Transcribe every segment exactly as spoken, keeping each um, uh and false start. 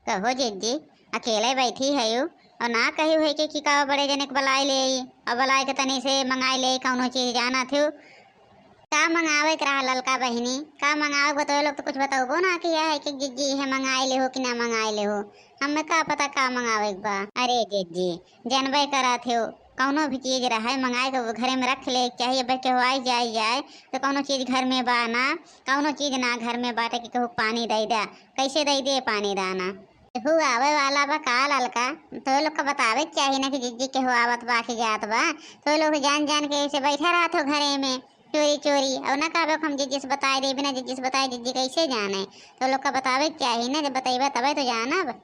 कहो जिज्जी, अकेले बैठी हयू और ना कही हुई के कि का बड़े जने के बुलाए ले आई और बुलाए के तनी से मंगाए ले आई कौनो चीज, जानत हयू? का मंगावे के रहा ललका बहिनी, का मंगावे के बा? तो ये लोग तो कुछ बतौबो ना किया है कि जिज्जी है मंगाए ले हो कि ना मंगाए ले हो। हमें का पता का मंगावे के बा? अरे जिज्जी, जनबे करत हो, कौनो भी चीज रहे मंगाए के घरे में रख ले के चाहिए। अब केहू आई जाए जाए तो कौनो चीज घर में बा ना, कौनो चीज ना घर में बाटे कि केहू पानी दे दे, कैसे दे दे पानी दाना? केहू आवे वाला बा का ललका? तो लोग का बतावे के चाही ना कि जिज्जी केहू आवत बा कि जात बा। तो लोग जान जान के ऐसे बैठा रहत हो घरे में चोरी चोरी, और ना कहबे हम जिज्जी से बताए दे, बिना जिज्जी से बताए जिज्जी कैसे जाने? तो लोग का बतावे के चाही ना, जब बतैबा तबे तो जानब।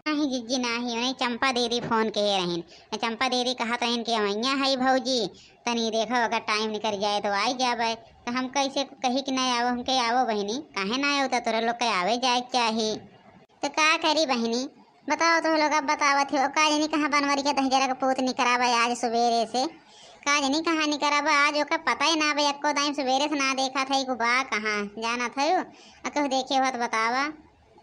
नाही जिज्जी नाही, उन्हें चंपा दीदी फोन के रहिन। आ चंपा दीदी कहत रहिन कि अवैया है भौजी, तनी देखो अगर टाइम निकल जाए तो आई जाबे। तो हम कैसे कही कि नहीं आवो, हमके आवो बहिनी, काहे ना आवो, तो तोरे लोग के आवे जाए के चाही। तो का करी बहिनी, बताओ तो लोग, अब बतावत हो, का जानी कहाँ बनवरी के दहिजरा के पूत निकराबे आज सुबेरे से, का जानी कहाँ निकराबे आज, ओकर पता ही ना बे, एको दाइम सुबेरे से ना देखा था, को बा कहाँ, जानत हो, आ केहू देखे हो तो बतावा।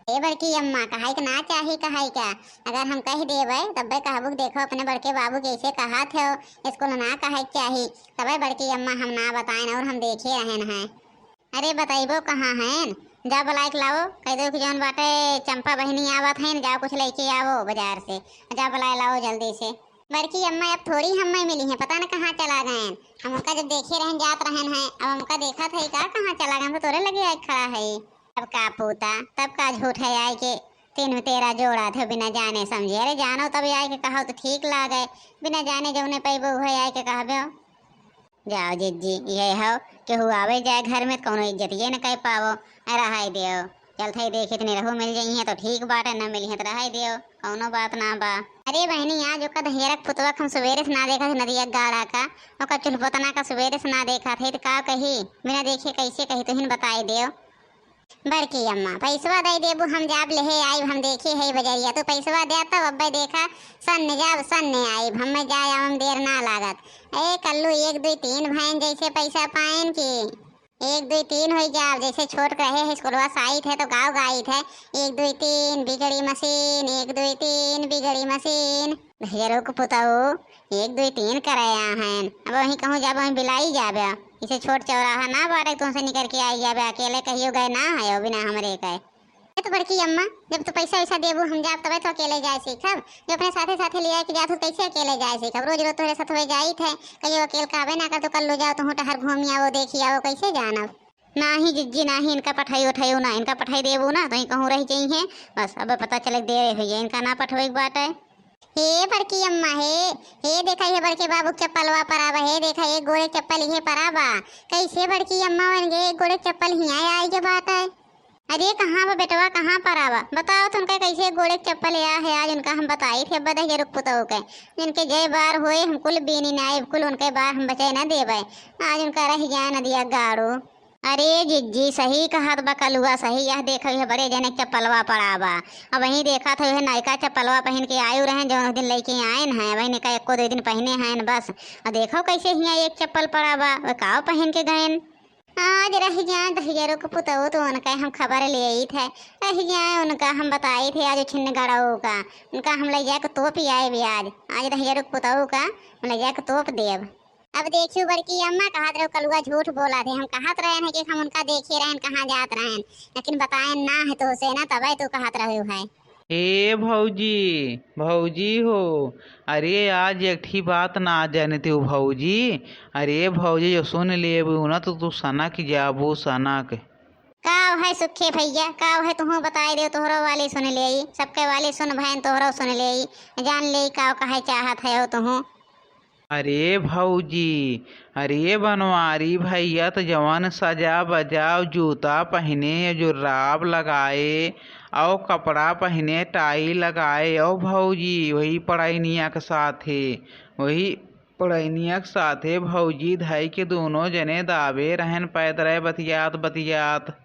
ए बड़की अम्मा, कहाई के ना चाही, कहाई का? अगर हम कह देबे, तब्बे कहबू कि देखो अपने बड़के बाबू कैसे कहत हो, स्कूल ना कहे के चाही, तबे बड़की अम्मा हम ना बताएन और हम देखे रहन हैं। अरे बतैबो कहाँ हैं, जा बुलाए के लाओ, कह दो कि जौन बाटे चंपा बहिनी आवत हैं, जाओ कुछ लेके आवो बाजार से, जा बुलाए लाओ जल्दी से। बड़की अम्मा अब थोड़ी हमें मिली हैं, पता न कहाँ चला गए हैं। हम उनका जब देखे रहन जात रहन हैं, अब हमका देखा था का कहाँ चला गए, हम तो तोरे लगे आए खड़ा है। तब का पूता, तब का झूठ है आए के तीन में तेरह जोड़ा थे बिना जाने समझे। अरे जानो तब आए के कहो तो ठीक लागे, बिना जाने जौने पैबो उहे आए के कहबे। जाओ जिज्जी, ये हो, केहू आवे जाए घर में त कौनो इज्जतिये न कर पावो। अरे रहाई देव, चल थे देखी तनी रहू मिल जाई है तो ठीक बाटे, न मिली है तो रहाई देव, कौनो बात ना बा। अरे बहिनी, आज ओका दहियरक पुतवा के हम सुबेरे से ना देखा थे नदिया गाड़ा का, ओका चुलपोतना का सुबेरे से ना देखा थे, तो का कही, बिना देखे कैसे कही, तुहिन बताई देव। बड़की अम्मा, पैसवा दे देबू, हम जाब लेहे आइब, हम देखे है बजरिया, तू पैसवा दे तब अब्बे देखा, सन्ने जाब, सन्ने आइब, हमें जाए आवे में देर ना लागत। ए कल्लू, एक दुई तीन भैन जैसे पैसा पाएन की, एक दुई तीन होई जाब, जैसे छोट रहे है स्कूलवा साइत है तो गाँव गाइत है, एक दुई तीन बिगड़ी मशीन, एक दुई तीन बिगड़ी मशीन। भैया रुक पुताऊ, एक दुई तीन करे आ हैं, अब वहीं कहूँ जाब, वहीं बिलाई जाबे। इसे छोट चौराहा ना बाटे, तुमसे निकर के आई जाबे, अकेले कहियो गए ना है बिना हमरे के। ए तो बड़की अम्मा, जब तू पैसा वैसा देबू हम जाब तबे तो अकेले जाए सीखब। जब अपने साथे साथे ले आए के जात हो, कैसे अकेले जाए सीखब? रोज रोज तोहरे साथ हुए जाइत है, कहियो अकेल काबे ना कर, तो कल्लू जाओ, तुहू टहर घूमी आवो, देखी आवो, कैसे जानब? नाही जिज्जी नाही, इनका पठाई उठाई ना, इनका पठाई देबू ना तो ही कहूँ रह जाई है। बस अब पता चले देर हो जाए, इनका ना पठवे के बाटे। हे बड़की अम्मा, हे, हे देखा, हे बड़के बाबू के चप्पलवा परा बा, हे देखा, एक गोड़े चप्पल इहे परा बा। कैसे बड़की अम्मा बन गए, एक गोड़े चप्पल हिया आई के बात है। अरे कहाँ बा बेटवा, कहाँ परा बा? बताओ तो उनका कैसे एक गोड़े चप्पल या है, आज उनका हम बताई थे, बदह जरुक पुतहु के। जिनके जय बार होए, हम कुल बीनी नाइब, कुल उनके बार हम बचे न देबे। आज उनका रह जाए नदिया गाड़ू। अरे जिज्जी, सही कहत बा कलुआ, सही। यह देखो, यह बड़े जने के चप्पलवा पड़ा बा। अब वहीं देखत हो, यह नयका चप्पलवा पहिन के आयु रहन, जौन दिन लेके आयन हैं, वही निका एको दो दिन पहिने हैं बस। अब देखो कैसे हियाँ एक चप्पल पड़ा बा, वह काव पहिन के गयन। आज रह जाए दहिजरो के पुतहु तो उनका हम खबर ले आई थे, रह जाए उनका हम बताई थे आज छिन्न गड़ाऊ का, उनका हम ले जाके तोप आए भी आज। आज दहिजरो के पुतहु का हम ले जाके तोप देब। अब देखियो बड़की अम्मा, कहत रहो कलुआ झूठ बोला थे, हम कहत रहे हैं कि हम उनका देखे रहन, कहाँ जात रहन, लेकिन बतायन ना है तो से ना, तबे तो कहत रहो है। ए भौजी, भौजी हो, अरे आज एक ठी बात ना जानती हूँ भौजी। अरे भौजी, जो सुन लेबू ना तो तू सनक जाबू, सनक। का है सुखे भैया, का है तुहूँ बताई दे, तोहरो वाली सुन ले, सबके वाली सुन भैन, तोहरो सुन ले, जान ले का कहे चाहत है तुहूँ। अरे भौजी, अरे बनवारी भैया त जवन सजा बजाव, जूता पहिने, जुर्राब लगाए, अउ कपड़ा पहिने, टाई लगाए, अउ भौजी वही पढ़ाइनिया के साथे, वही पढ़ाइनिया के साथे भौजी धई के दोनों जने दाबे रहन पैदरे बतियात बतियात।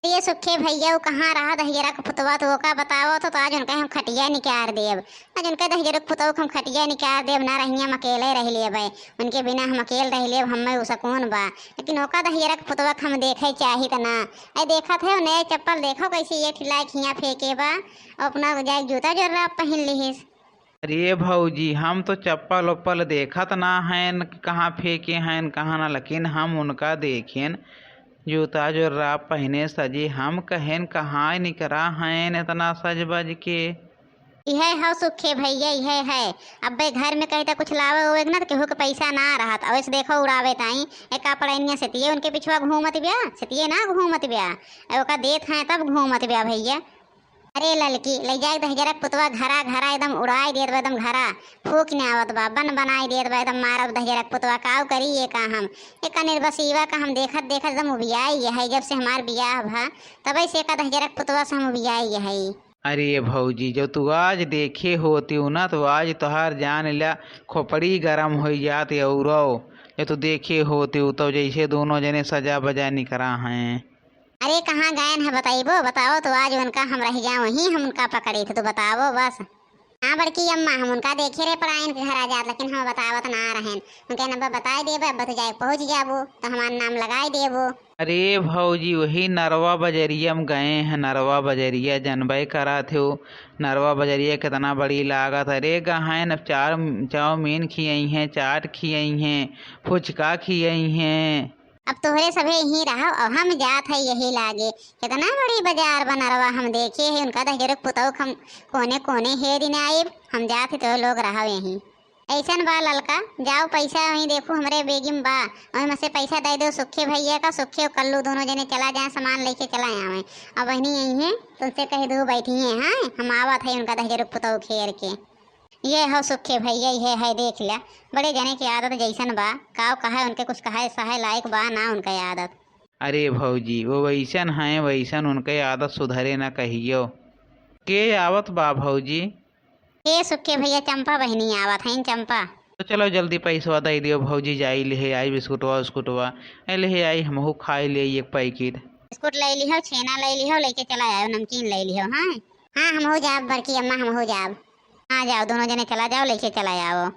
ये सुखे भइया, उ कहाँ रहा दहिजरा क पुतवा, तो ओका बतावत हो, तो आज उनका हम खटिया निकार देब। आज उनका दहिजरा क पुतवा क हम खटिया निकार देब, ना रहिया हम अकेले रह लेबै, उनके बिना हम अकेल रह लेब, हमें उ सकून बा। लेकिन ओका दहिजरा क पुतवा क हम देखे चाहित ना। ऐ देखत है, नए चप्पल देखो कैसे ये ठिलाई खिया फेंके बा, अपना जाए जूता जोर्राब पहिन लिहिस। अरे भौजी, हम तो चप्पल उप्पल देखत ना हन, कहाँ फेंके हन, कहाँ ना, लेकिन हम उनका देखेन, जूता जोर्राब पहिने सजे। हम कहेन, कहाँ निकरा हन इतना सज बज के? इहे हौ सुखे भइया, इहे है। अब्बे घर में कहीं तो कुछ लावे उवे के ना, तो केहू के पैसा ना रहत। अब ऐसे देखो उड़ावे ताई, एक कपड़ैनिया सेतिये उनके पिछुआ घूमत ब्या, सेतिये ना घूमत ब्या। अब ओका देत हैं तब घूमत ब्या भइया। अरे ललकी, ले जाए दहिजरा क पुतवा घरा घरा एकदम उड़ाई देत बा, एकदम घरा फूक ने आवत बा, बन बनाई देत बा, एकदम मारब दहिजरा क पुतवा, काउ करी ये का हम। एका निर्बसीवा का हम देखत देखत एकदम उबियाई है, जब से हमार बियाह भा, तबै से एका दहिजरा क पुतवा से हम उबियाई है। अरे भौजी, जब तू आज देखे होती ना, तो आज तोहार जान ला खोपड़ी गरम होइ जात औरो। जब तू देखे होती तो जैसे दोनों जने सजा बजा निकरा हैं। अरे कहाँ गएन है बताइबो, बताओ तो आज उनका हम रह जाओ वहीं, हम उनका पकड़े थे तो बताओ बस। हाँ बड़की अम्मा, हम उनका देखे रहे परायन के घर आ जात, लेकिन हम बतावत ना रहेन। उनके नंबर बताए देबे, अब तो जाए पहुँच जाबो तो हमार नाम लगाए देबो। अरे भौजी, वही नरवा बजरिया में गए हैं, नरवा बजरिया जनबे करा थे, नरवा बजरिया कितना बड़ी लागत। अरे गहन अब चार, चाउमीन खियई हैं, चाट खियई हैं, फुचका खियई हैं। अब तोहरे सभे यहीं रहो, अब हम जात है यही लागे। कितना बड़ी बाजार बा नरवा, हम देखे है उनका दहिजरा क पुतौ क हम कोने कोने हेरिन आइब। हम जात है तो लोग रहो यहीं। ऐसन बा ललका, जाओ पैसा वहीं देखू हमरे बेगी में बा, वहीं में से पैसा दे दो सुखे भइया का, सुखे और कल्लू दोनों जने चला जाए, सामान लेके चला आवे। अब बहनी यहीं है, तुमसे कह दो बैठी हैं, हाँ, हम आवत है उनका दहिजरा क पुतौ क हेर के। ये हो सुखे भइया, ये है देख ल्या, बड़े जने की आदत जैसन बा, काव कहे उनके कुछ कहे सहे लायक बा ना उनके आदत। अरे भौजी, वो वैसन हैं वैसन, उनके आदत सुधरे ना कहियो। के आवत बा भौजी? ए सुखे भइया, चंपा बहिनी आवत हैं, चंपा। तो चलो जल्दी पैसवा दे दियो भौजी, जाई लेहे आई बिस्कुटवा उस्कुटवा। ए लेहे आई, हमहू खाई ले एक पैकेट। बिस्कुट ले लिहो, छेना ले लिहो, लेके चला आयो, नमकीन ले लिहो, हाँ। हाँ, हमहू जाब बड़की अम्मा, हमहू जाब। हाँ, जाओ, दोनों जने चला जाओ, लेके चला आओ।